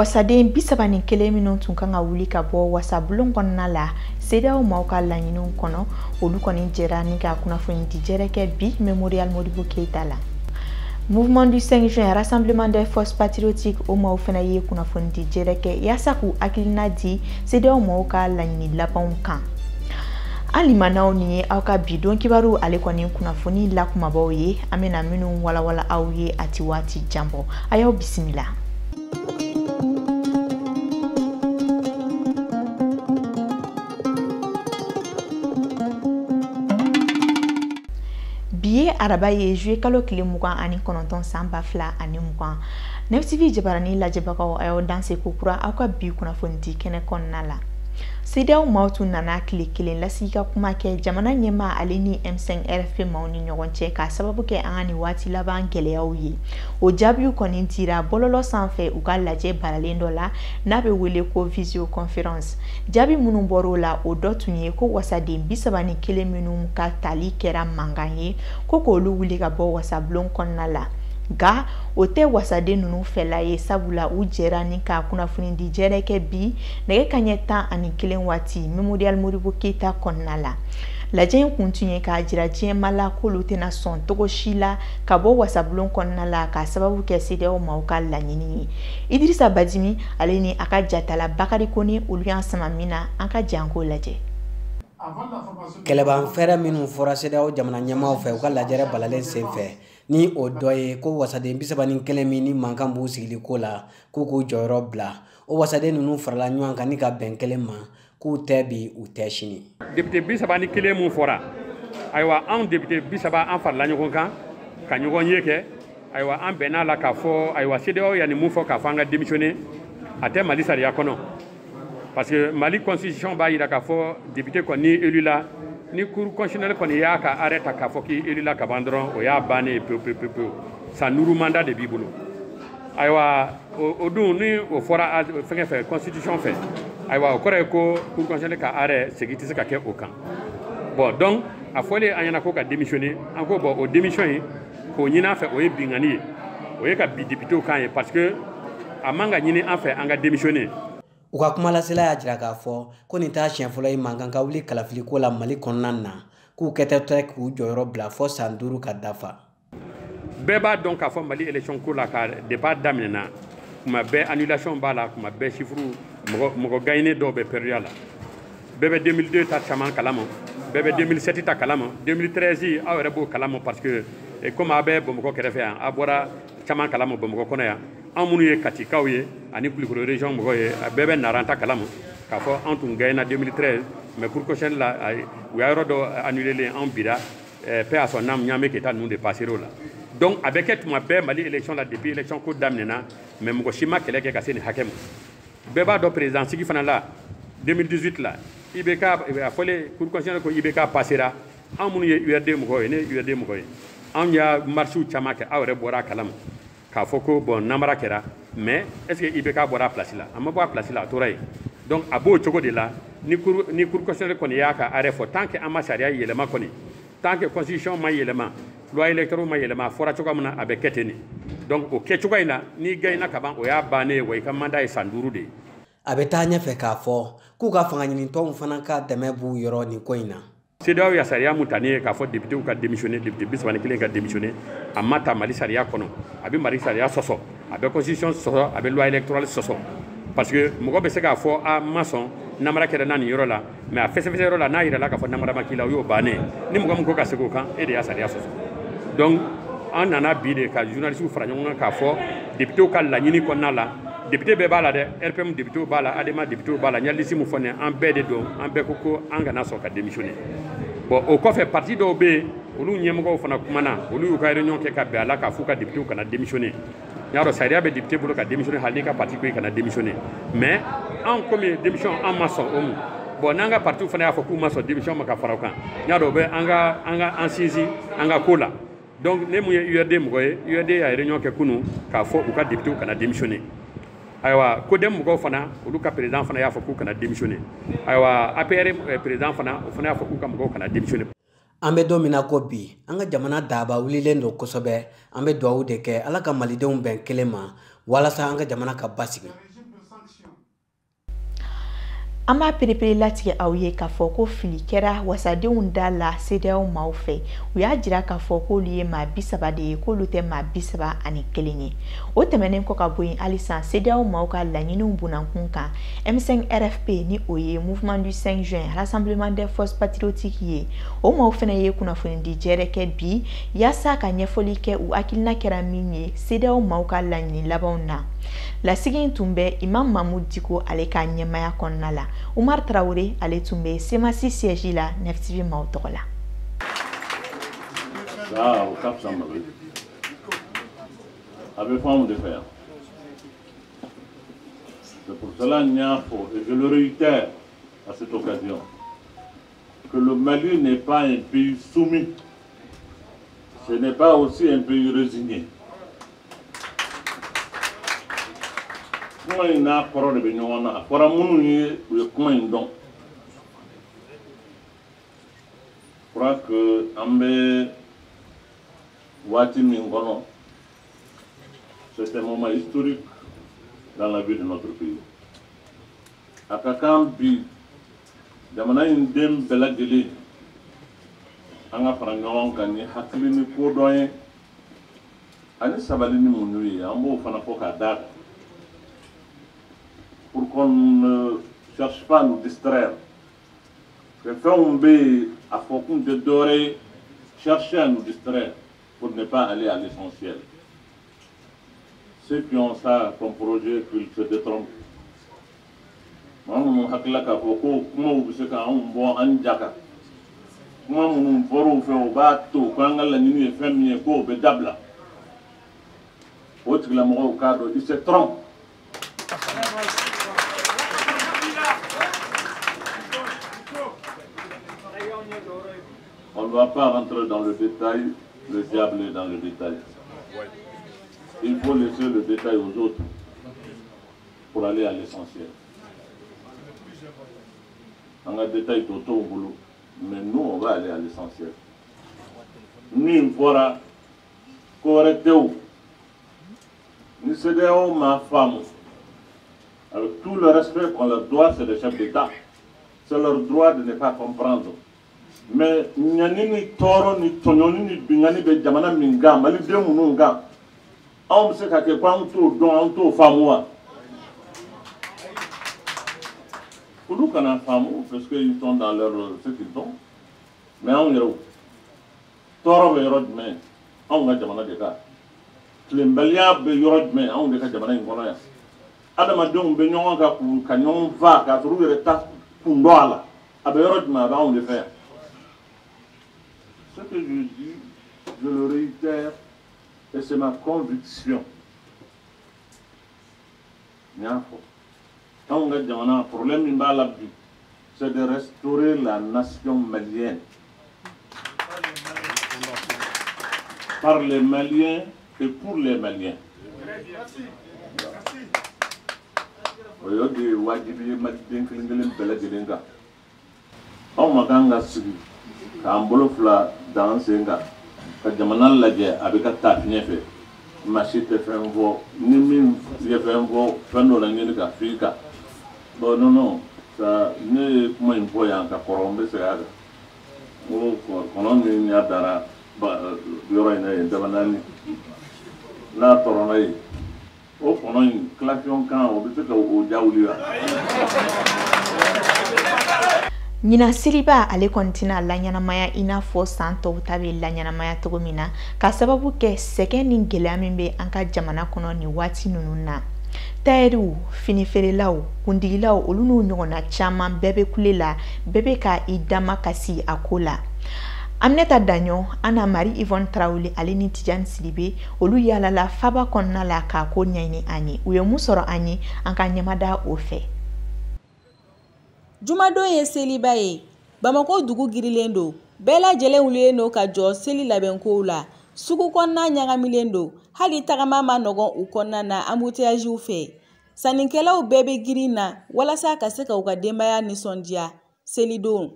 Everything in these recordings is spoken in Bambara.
Wasaden 31 minnu tun kan ka wuli ka bɔ wasabulon kɔnɔna la CEDEAO maaw ka laɲiniw kɔnɔ, olu kɔni jɛra ni ka kunnafoni di jɛrɛ kɛ bi Mémorial Modibo Keïta la. Mouvement du 5 juin, Rassemblement des forces patriotiques, o maaw fana ye kunnafoni di jɛrɛ kɛ yaasa k'u hakilina di CEDEAO maaw ka laɲini labanw kan. An limanaw, nin ye aw ka bi don kibaru ale kɔni kunnafoni la kumabaw ye, an bɛna minnu walawala aw ye a ti waati jan bɔ. A y'aw bisimila. Bi ye araba ye, juillet kalo tile 29 san 2020. Nef TV jabarani lajɛbagaw, a y'aw danse kokura aw ka bi kunnafoni di kɛnɛ kɔnɔna la. CEDEAO maaw tun nana tile kelen lasigi ka kuma kɛ jamana ɲɛmaa ale ni M5 RFP maaw ni ɲɔgɔn cɛ k'a sababu kɛ an ka nin waati laban gɛlɛyaw ye. O jaabiw kɔni dira bɔlɔlɔ sanfɛ u ka lajɛ baralen dɔ la n'a bɛ wele ko visioconférence. Jaabi minnu bɔr'o la, o dɔ tun ye ko wasaden 31 minnu ka tali kɛra mankan ye, ko k'olu wuli ka bɔ wasabulon kɔnɔna la. Nka o tɛ wasaden ninnu fɛla ye, sabula u jɛra ni ka kunnafoni di jɛrɛ kɛ bi nɛgɛ kaɲɛ 11 waati Mémorial Modibo Keïta kɔnɔna la. Lajɛ in kun tun ye k'a jira diɲɛma la k'olu tɛna sɔn cogo si la ka bɔ wasabulon kɔnɔna la k'a sababu kɛ CEDEAO maaw ka laɲini ye. Idirisa Badimi ale ni a ka jatala Bakari Kone, olu y'an sama min na, an ka jɛ an k'o lajɛ. Kɛlɛban fɛɛrɛ minnu fɔra CEDEAO jamana ɲɛmaaw fɛ u ka lajɛrɛ balalen senfɛ, ni o dɔ ye ko wasaden 31 min ni mankan b'u sigili ko la, k'u k'u jɔyɔrɔ bila, o wasaden ninnu farala ɲɔgɔn kan ni ka bɛn kelen ma k'u tɛ bi, u tɛ sini. Député 31 mun fɔra, ayiwa, anw député 30, an farala ɲɔgɔn kan ka ɲɔgɔn ye kɛ. Ayiwa, an bɛnna la k'a fɔ, ayiwa, CEDEAO ya nin mun fɔ k'a fɔ an ka démissionner, a tɛ Mali sariya kɔnɔ, parce que Mali constitution b'a yira k'a fɔ député kɔni élu la, ni cour constitutionnelle kɔni y'a ka arrêt ta k'a fɔ k'i élu la ka ban dɔrɔn, o y'a bannen ye pewu pewu pewu pewu, san 5 mandat de b'i bolo. Ayiwa, o dun ni o fɔra fɛngɛ fɛ, constitution fɛ, ayiwa, o kɔrɔ ye ko cour constitutionnelle ka arrêt, segin tɛ se ka kɛ o kan. Bon, donc a fɔlen an ɲɛna ko ka démissionner, an ko bon, o démission in k'o ɲini an fɛ, o ye binkani ye, o ye ka bi députéw kan ye, parce que a man ka ɲini an fɛ an ka démissionner. U ka kumalasela y'a jira k'a fɔ ko nin t'a siɲɛ fɔlɔ ye mankan ka wuli kalafiliko la Mali kɔnɔna na, k'u kɛtɔ tɛ k'u jɔyɔrɔ bila fɔ san 5 ka dafa. Bɛɛ b'a dɔn k'a fɔ Mali élection ko la, ka depuis a daminɛna, kuma bɛɛ annulation b'a la, kuma bɛɛ chiffre mɔgɔ mɔgɔ gagné dɔw bɛ perdu a la. Bɛɛ bɛ 2002 ta caman kalama, bɛɛ bɛ 2007 ta kalama, 2013 aw yɛrɛ b'o kalama, parce que comme aw bɛ Bamakɔ kɛrɛfɛ yan, aw bɔra caman kalama Bamakɔ kɔnɔ yan. Anw minnu ye Katikaw ye ani Kulukoro région mɔgɔw ye, a bɛɛ bɛ Naran ta kalama k'a fɔ anw tun gagné na 2013, mais cour constitutionnelle la, u y'a yɔrɔ dɔ annulé, anw bira. Paix à son âme, Ɲame Keita ninnu de passé o la. Donc a bɛ kɛ tuma bɛɛ Mali élection la depuis élection ko daminɛna, mais mɔgɔ si ma kɛlɛ kɛ ka se nin hakɛ ma. Bɛɛ b'a dɔn président sigi fana la, 2018 la, IBK, a fɔlen cour constitutionnelle ko IBK passera. Anw minnu ye URD mɔgɔw ye, ne ye URD mɔgɔ ye, anw y'a marche caman kɛ, aw yɛrɛ bɔra a kalama k'a fɔ ko bon, namara kɛra. Mais est ce que IBK bɔra a place la? A ma bɔ a place la, a tora yen. Donc a b'o cogo de la. Ni cour constitutionnelle kɔni y'a ka arrêt fɔ, tant que an ma sariya yɛlɛma kɔni, tant que constitution ma yɛlɛma, loi électorale ma yɛlɛma, a fɔra cogoya min na, a bɛ kɛ ten de. Donc o kɛcogoya in na, n'i gagné ka ban, o y'a bannen ye wa, i ka mandat ye san 5 de ye. A bɛ taa ɲɛfɛ k'a fɔ k'u ka fanga ɲinitɔnw fana ka dɛmɛ b'u yɔrɔ nin ko in na. CEDEAO ya sariya mun ta ni ye k'a fɔ députéw ka démissionner, député 31 ka démissionner, a ma ta Mali sariya kɔnɔ. A bɛ Mali sariya sɔsɔ, a bɛ constitution sɔsɔ, a bɛ loi électorale sɔsɔ, parce que mɔgɔ bɛ se k'a fɔ a ma sɔn, namara kɛra n'a nin yɔrɔ la, mais a fɛsɛfɛsɛ yɔrɔ la, n'a yirala k'a fɔ namara ma k'i la, o y'o bannen. Ni mɔgɔ min ko ka segin o kan, e de y'a sariya sɔsɔ. Donc an nana bi de ka journalistes fara ɲɔgɔn kan k'a fɔ députéw ka laɲini kɔnɔna la. Député bɛɛ b'a la dɛ, RPM députéw b'a la, ADEMA députéw b'a la, n ye liste mun fɔ nin ye, an bɛɛ de don, an bɛɛ ko ko an kana sɔn ka démissionner. Bon, o kɔfɛ, parti dɔw bɛ yen, olu ɲɛmɔgɔw fana kumana, olu y'u ka réunion kɛ ka bɛn a la k'a f'u ka députéw kana démissionner. N y'a dɔn sariya bɛ député bolo ka démissionner hali n'i ka parti ko i kana démissionner, mais anw komi démission an ma sɔn o ma. Bon, n'an ka parti fana y'a fɔ k'u ma sɔn démission ma ka fara o kan, n y'a dɔn o bɛ an ka an sinsin an ka ko la. Donc ne mun ye URD mɔgɔ ye, URD y'a réunion kɛ kunun k'a fɔ u ka députéw kana démissionner. Ayiwa, CODEM mɔgɔw fana, olu ka président fana y'a fɔ k'u kana démissionner. Ayiwa, APR président fana, o fana y'a fɔ k'u ka mɔgɔw kana démissionner. An bɛ don min na ko bi, an ka jamana daba wulilen don kosɛbɛ. An bɛ dugawu de kɛ, Ala ka malidenw bɛn kelen ma walasa an ka jamana ka basigi. An b'a perepere latigɛ aw ye k'a fɔ ko fili kɛra wasadenw da la CEDEAO maaw fɛ. U y'a jira k'a fɔ k'olu ye maa 30 de ye, k'olu tɛ maa 31 ye. O tɛmɛnen kɔ ka bɔ yen, halisa CEDEAO maaw ka laɲiniw bunakun kan, M5 RFP ni o ye Mouvement du 5 juin Rassemblement des forces patriotiques ye, o maaw fana ye kunnafonidi jɛrɛ kɛ bi yaasa ka ɲɛfɔli kɛ u hakilina kɛra min ye CEDEAO maaw ka laɲini labanw na. Lasigi in tun bɛ Imam Mahmoud Dicko ale ka ɲɛmaya kɔnɔna la. Umar Traoré ale tun bɛ CEMAS siège la 9 TV maaw tɔgɔ la. Ça, o ka fisa malo ye. A bɛ fɔ anw de fɛ yan. C'est pour cela n y'a fɔ, et je le réitère à cette occasion, que le Mali n'est pas un pays soumis. Ce n'est pas aussi un pays résigné. Kuma in n'a kɔrɔ de bɛ ɲɔgɔn na. A fɔra minnu ye, u ye kuma in dɔn. Je crois que an bɛ waati min kɔnɔ, c'est un moment historique dans la vie de notre pays. A ka kan bi jamana in den bɛɛ lajɛlen an ka fara ɲɔgɔn kan ni hakili ni kodɔn ye ani sabali ni muɲu ye. An b'o fana fɔ k'a d'a kan, pour qu'on ne cherche pas à nous distraire. Que fɛnw bɛ yen, a fɔ kun tɛ dɔwɛrɛ ye, chercher à nous distraire pour ne pas aller à l'essentiel. Ceux qui ont ça comme projet, qu'ils se détrompent. Maa minnu hakilila k'a fɔ ko kumaw bɛ se k'anw bɔ an ja kan, kuma minnu fɔr'u fɛ o b'a to k'an ka laɲini ye fɛn min ye k'o bɛ dabila, o tigilamɔgɔw k'a dɔn, ils se trompent. On ne va pas rentrer dans le détail, le diable est dans le détail. Il faut laisser le détail aux autres pour aller à l'essentiel. On a détail tout au boulot, mais nous, on va aller à l'essentiel. Min fɔra ko wɛrɛ tɛ o, ni CEDEAO ma faamu, avec tout le respect qu'on leur doit, c'est des chefs d'État, c'est leur droit de ne pas comprendre. Mais ɲani ni tɔɔrɔ ni tɔɲɔni ni binkanni bɛ jamana min kan, maliden minnu kan, anw bɛ se ka kɛ ko anw t'o dɔn, anw t'o faamu wa? Olu kana faamu parce qu'ils sont dans leur ce qu'ils ont, mais anw yɛrɛw tɔɔrɔ bɛ yɔrɔ jumɛn? Anw ka jamana de kan. Tilenbaliya bɛ yɔrɔ jumɛn? Anw de ka jamana in kɔnɔ yan. Adamadenw bɛ ɲɔgɔn kan k'u ka ɲɔgɔn faa k'a sɔrɔ u yɛrɛ ta kun dɔn a la. A bɛ yɔrɔ jumɛn? A bɛ anw de fɛ yan. Ce que je dis, je le réitère, et c'est ma conviction. N y'a fɔ, anw ka jamana problème min b'a la bi, c'est de restaurer la nation malienne par les Maliens et pour les Maliens. O y'o de ye wajibi ye maliden kelen kelen bɛɛ lajɛlen kan. Anw ma kan ka sigi k'an bolo fila da an sen kan ka jamana lajɛ a bɛ ka taa fiɲɛ fɛ, maa si tɛ fɛn fɔ, ni min ye fɛn fɔ fɛn dɔ la ɲini ka f'i kan. Bon, non non, ça, ne ye kuma in fɔ yan ka kɔrɔ, n bɛ segin a kan. N ko kɔnɔ min ɲɛ dara yɔrɔ in na yen daba naani, n'a tɔrɔna yen, o kɔnɔ in klaxon kan o bɛ se ka o ja wuli wa? Ɲinan seliba ale kɔni tɛna laɲɛnamaya i n'a fɔ san tɔw ta bɛ laɲɛnamaya cogo min na, ka sababu kɛ sɛgɛn ni gɛlɛya min bɛ an ka jamana kɔnɔ nin waati ninnu na. Tayɛriw, finifeerelaw, kundigilaw, olu n'u ɲɔgɔnna caman bɛɛ bɛ kule la, bɛɛ bɛ ka i dama kasi a ko la. Aminata Daɲɔ, Anna Marie Yvonne Traoré ale ni Tidiane Sidibe, olu yaalala faba kɔnɔna la k'a ko ɲɛɲini an ye. U ye mun sɔrɔ an ye, an ka ɲɛmada o fɛ. Jumadon ye seliba ye. Bamakɔ dugu girilen don. Bɛɛ lajɛlen wulilen don ka jɔ seli labɛnkow la. Sugu kɔnɔna ɲagamilen don. Hali tagama ma nɔgɔn u kɔnɔna na embouteillage fɛ. Sannikɛlaw bɛɛ bɛ girin na walasa ka se ka u ka denbaya nisɔndiya selidon.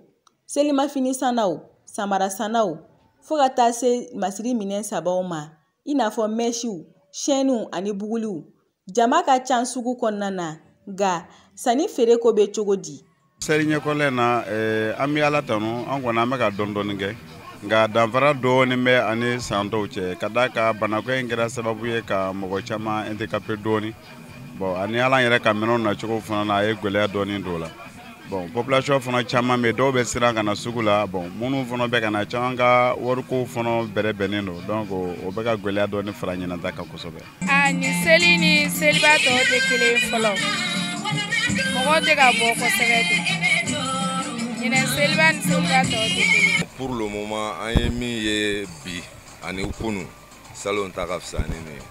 Selimafini sannaw, samara sannaw, fo ka taa se masiri minɛn sabaw ma, i n'a fɔ mɛsiw, sɛniw ani buguliw. Jama ka ca sugu kɔnɔna na, nka sanni feere ko bɛ cogo di? Seli ɲɛkɔlɛ na an bɛ Ala tanu, an kɔni an bɛ ka dɔɔni dɔɔni kɛ, nka danfara dɔɔni bɛ ani san tɔw cɛ, ka d'a kan banako in kɛra sababu ye ka mɔgɔ caman handicapé dɔɔni. Bon, ani Ala yɛrɛ ka minɛnw nacogo fana na, a ye gɛlɛya dɔɔni don o la. Bon, population fana caman bɛ, dɔw bɛ siran ka na sugu la. Bon, minnu fana bɛ ka na, caman ka wariko fana bɛrɛbɛnnen don, donc o bɛ ka gɛlɛya dɔɔni fara ɲinata kan kosɛbɛ. A ni seli ni seliba tɔw tɛ kelen ye fɔlɔ, mɔgɔw tɛ ka bɔ kosɛbɛ ten. Ɲinɛ seliba ni seliba tɔw tɛ kelen. Pour le moment, an ye min ye bi ani kunun, salon ta ka fisa ni nin ye,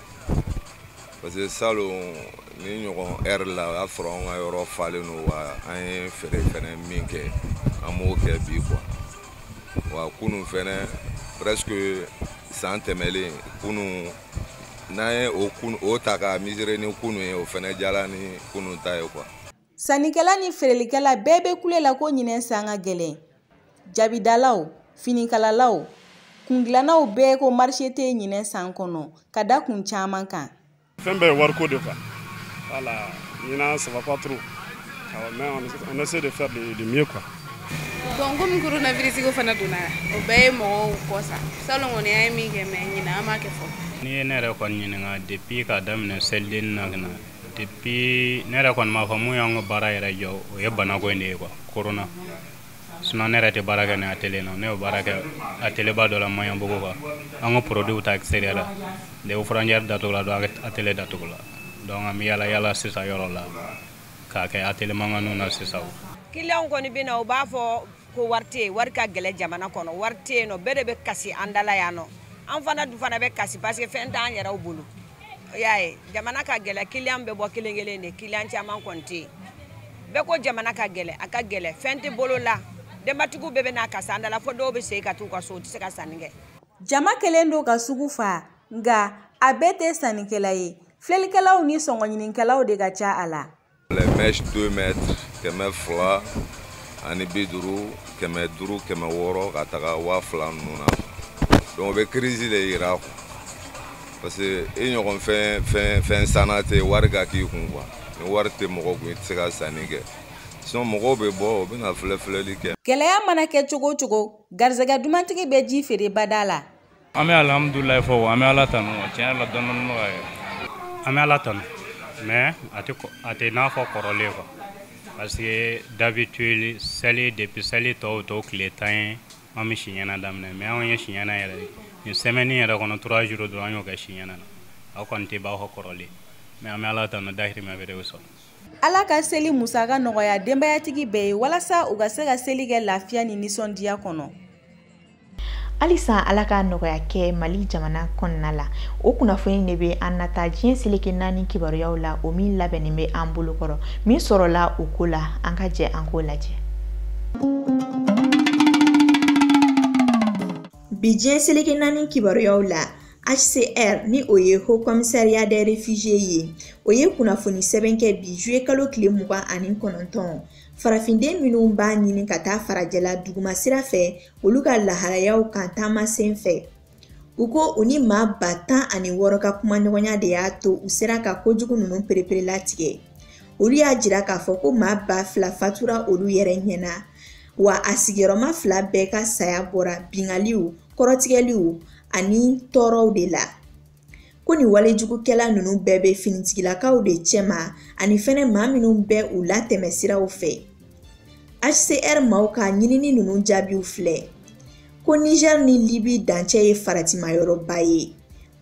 parce que salon ni ɲɔgɔn heure la, o y'a sɔrɔ an ka yɔrɔ falen don, wa an ye feere fɛnɛ min kɛ, an m'o kɛ bi quoi. Wa kunun fɛnɛ, presque san tɛmɛlen kunun, n'an ye o kun o ta ka mesurer ni kunun ye, o fɛnɛ jala ni kunun ta ye quoi. Sannikɛla ni feerelikɛla bɛɛ bɛ kule la ko ɲinɛ san ka gɛlɛn. Jabidalaw, finikalalaw, kundilannaw bɛɛ ko marché tɛ ɲinɛ san kɔnɔ ka da kun caman kan. Fɛn bɛɛ ye wariko de quoi. Voilà, ɲinan ça va pas trop. Mais on essaie de faire de mieux quoi. Bon, komi coronavirus ko fana donna, o bɛɛ ye mɔgɔw kɔ sa. Salon kɔni an ye min kɛ, mais ɲinan an m'a kɛ fɔlɔ. N'i ye ne yɛrɛ kɔni ɲininka, depuis k'a daminɛ seliden na ka na, depuis ne yɛrɛ kɔni m'a fɔ mun y'an ka baara yɛrɛ jɔ, o ye banako in de ye quoi, corona. Sinon ne yɛrɛ tɛ baara kɛ ni atelier na, ne bɛ baara kɛ atelier ba dɔ la Maɲanbugu quoi. An ka produit ta extérieur la, de frontière datugu la, donc atelier datugu la. Donc an bɛ yala yala sisan yɔrɔ la k'a kɛ atelier mankanninw na sisan. Client kɔni bɛ na, u b'a fɔ ko wari tɛ yen, wari ka gɛlɛn jamana kɔnɔ, wari tɛ yen nɔ, bɛɛ de bɛ kasi an da la yan nɔ. An fana dun fana bɛ kasi parce que fɛn t'an yɛrɛw bolo. I y'a ye, jamana ka gɛlɛn, client bɛ bɔ kelen kelen de, client caman kɔni tɛ yen. Bɛɛ ko jamana ka gɛlɛn, a ka gɛlɛn, fɛn tɛ bolo la. Denbatigiw bɛɛ bɛ n'a kasi an da la, fo dɔw bɛ segin ka t'u ka so, u tɛ se ka sanni kɛ. Jama kɛlen don ka sugu fa, nka a bɛɛ tɛ sannikɛla ye. Filɛlikɛlaw ni sɔngɔɲinikɛlaw de ka ca a la. Les mèches 2 mètres, 250, 500, 600 ka taga 2000 ninnu na. Donc o bɛ crise de yira quoi. Parce que i ɲɔgɔn fɛn sanna tɛ wari ka k'i kun quoi. Ni wari tɛ mɔgɔ kun, i tɛ se ka sanni kɛ. Sinon mɔgɔw bɛ bɔ, u bɛ na filɛ filɛli kɛ. Gɛlɛya mana kɛ cogo o cogo, garisɛgɛ dumantigi bɛ ji feere bada la. An bɛ alhamdulilayi fɔ, an bɛ Ala tanu, tiɲɛ yɛrɛ la dɔɔni dɔɔni bɛ ka kɛ. An bɛ Ala tanu, mais a tɛ n'a fɔ kɔrɔlen quoi. Parce que d'habitude seli, depuis seli tɔw tile 10 ye, an bɛ siɲɛna daminɛ, mais anw ye siɲɛna yɛrɛ nin semaine yɛrɛ kɔnɔ 3 jours dɔrɔn an y'o kɛ siɲɛna na. Aw kɔni tɛ b'a fɔ kɔrɔlen, mais an bɛ Ala tanu, dahirimɛ bɛ de sɔrɔ. Ala ka seli musaka nɔgɔya denbayatigi bɛɛ ye walasa u ka se ka seli kɛ lafiya ni nisɔndiya kɔnɔ. Halisa Ala ka nɔgɔya kɛ Mali jamana kɔnɔna la. O kunnafoni de bɛ an nata diɲɛ seleke 4 kibaruyaw la, o min labɛnnen bɛ an bolokɔrɔ. Min sɔrɔla o ko la, an ka jɛ an k'o lajɛ. Bi diɲɛ seleke 4 kibaruyaw la, HCR ni o ye Haut Commissariat des Réfugiés ye, o ye kunnafoni sɛbɛn kɛ bi juillet kalo tile 29. Farafinden minnu b'a ɲini ka taa farajɛla duguma sira fɛ, olu ka lahalayaw kan taama sen fɛ. U ko u ni maa 16,000 ka kumaɲɔgɔnya de y'a to u sera ka kojugu ninnu pereperelatigɛ. Olu y'a jira k'a fɔ ko maa 2000 fatura olu yɛrɛ ɲɛna, wa a sigiyɔrɔma 2 bɛɛ ka saya bɔra bingaliw, kɔrɔtigɛliw ani tɔɔrɔw de la. Ko nin walejugukɛla ninnu bɛɛ bɛ finitigilakaw de cɛma ani fɛnɛ maa minnu bɛ u latɛmɛ siraw fɛ. HCR maaw ka ɲinini ninnu jaabiw filɛ. Ko Niger ni Libi dancɛ ye faratimayɔrɔba ye.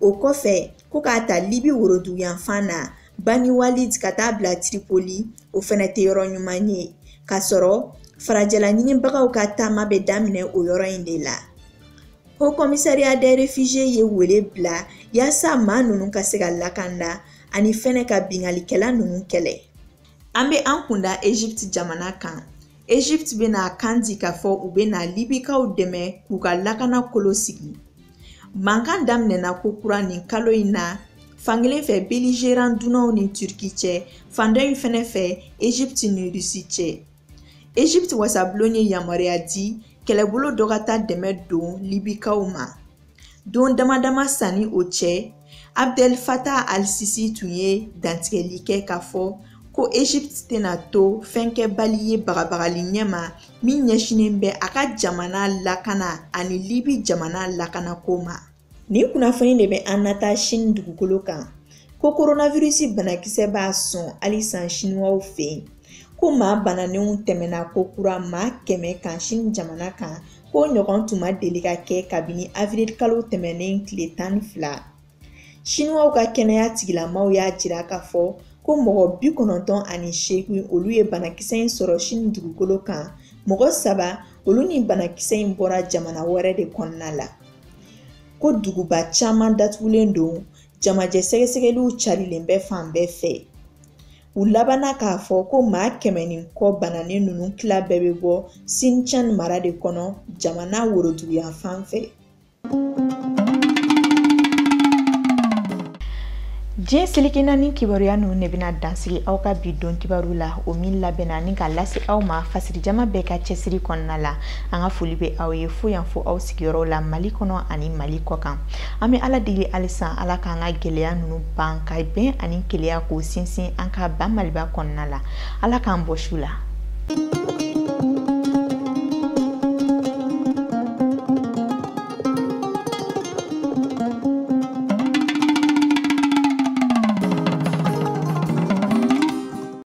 O kɔfɛ, ko k'a ta Libi woroduguyanfan na, Bani Walid ka taa bila Tripoli, o fɛnɛ tɛ yɔrɔ ɲuman ye. K'a sɔrɔ farajɛla ɲinibagaw ka taama bɛ daminɛ o yɔrɔ in de la. Haut Commissariat des Réfugiés ye wele bila yaasa maa ninnu ka se ka lakanda ani fɛnɛ ka bingalikɛla ninnu kɛlɛ. An bɛ an kunda Egypte jamana kan. Egypte bɛna kan di k'a fɔ u bɛna Libikaw dɛmɛ k'u ka lakana kolo sigi. Mankan daminɛna ko kura nin kalo in na, fankelen fɛ belligérant dunanw ni Turki cɛ, fan dɔ in fɛnɛ fɛ Egypte ni Russie cɛ. Egypte wasabulon ye yamaruya di kɛlɛbolo dɔ ka taa dɛmɛ don Libikaw ma. Don dama dama sanni o cɛ, Abdel Fattah al-Sisi tun ye dantigɛli kɛ k'a fɔ Ko Egypte tɛna to fɛnkɛbali ye bagabagali ɲɛma min ɲɛsinnen bɛ a ka jamana lakana ani Libi jamana lakanako ma. Nin kunnafoni de bɛ an nata Chine dugukolo kan, ko coronavirus banakisɛ b'a sɔn halisa Chinois fɛ yen, ko maa bananenw tɛmɛna ko kura maa 100 kan Chine jamana kan, k'o ɲɔgɔn tun ma deli ka kɛ kabini avril kalo tɛmɛnen tile 12. Chinois ka kɛnɛya tigilamaw y'a jira k'a fɔ ko mɔgɔ 98 olu ye banakisɛ in sɔrɔ Chine dugukolo kan, mɔgɔ 3 olu ni banakisɛ in bɔra jamana wɛrɛ de kɔnɔna la. Ko duguba caman datugulen don, jamajɛ sɛgɛsɛgɛliw carilen bɛ fan bɛɛ fɛ. U labanna k'a fɔ ko maa 100 ni kɔ bananen ninnu tila bɛɛ bɛ bɔ Xinjiang mara de kɔnɔ jamana woroduguyanfan fɛ. Diɲɛ seleke naani kibaruya ninnu de bɛna dansigi aw ka bi don kibaru la, o min labɛnna ni ka lase aw ma fasirijama bɛɛ ka cɛsiri kɔnɔna la. An ka foli bɛ aw ye fo yan fo aw sigiyɔrɔ la Mali kɔnɔ ani Mali kɔ kan. An bɛ Ala deli halisa Ala k'an ka gɛlɛya ninnu ban ka bɛn ani keleya k'o sinsin an ka ba Maliba kɔnɔna la. Ala k'an bɔ su la.